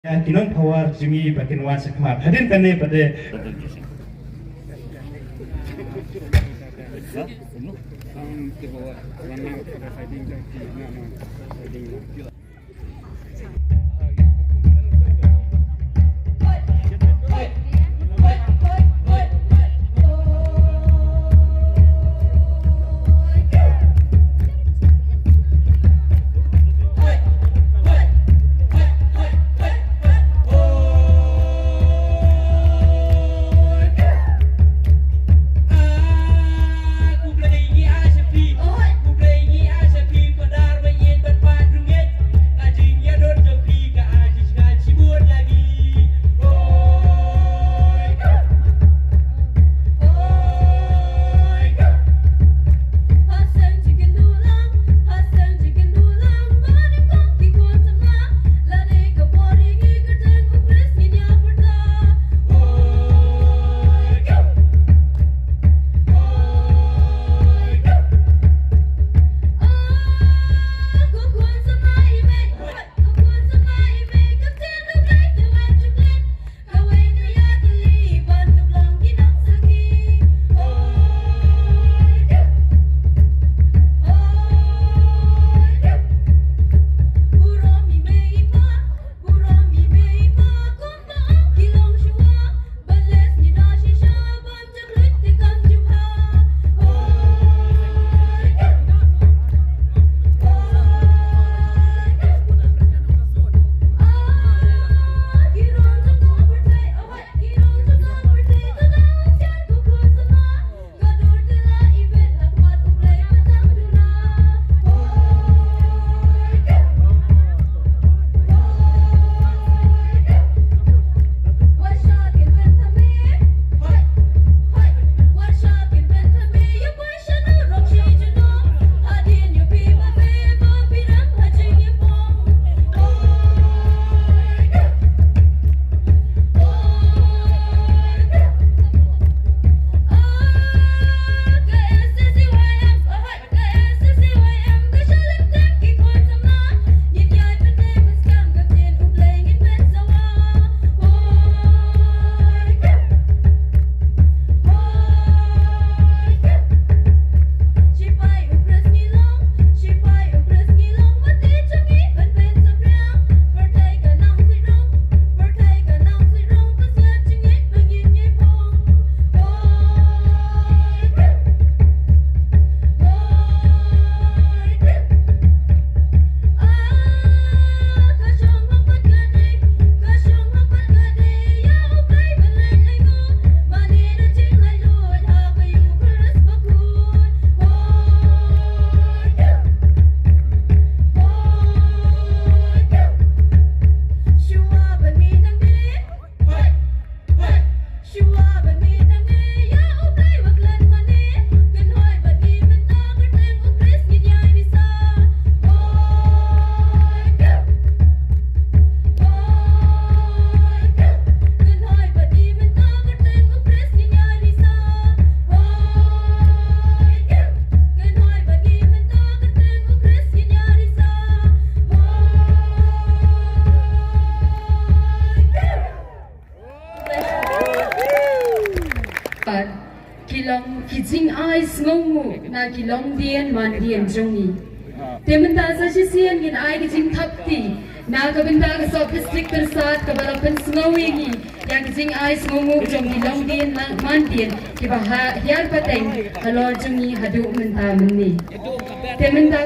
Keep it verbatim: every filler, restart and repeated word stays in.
Ïa ki nongphawar jong ngi ba kin wan shakhmat. Hadien kane pat te. Ki long ki jingai sngewnguh na ki longdien mandien jong ngi. Te mynta sa shisien ngin ai ki jingthap kti na ka bynta ka sub district Tyrsad kaba la pynsngew ïa ngi ïa ki jingai sngewnguh jong ki longdien mandien kiba ha hiar pateng halor jong ngi haduh mynta mynne. Te mynta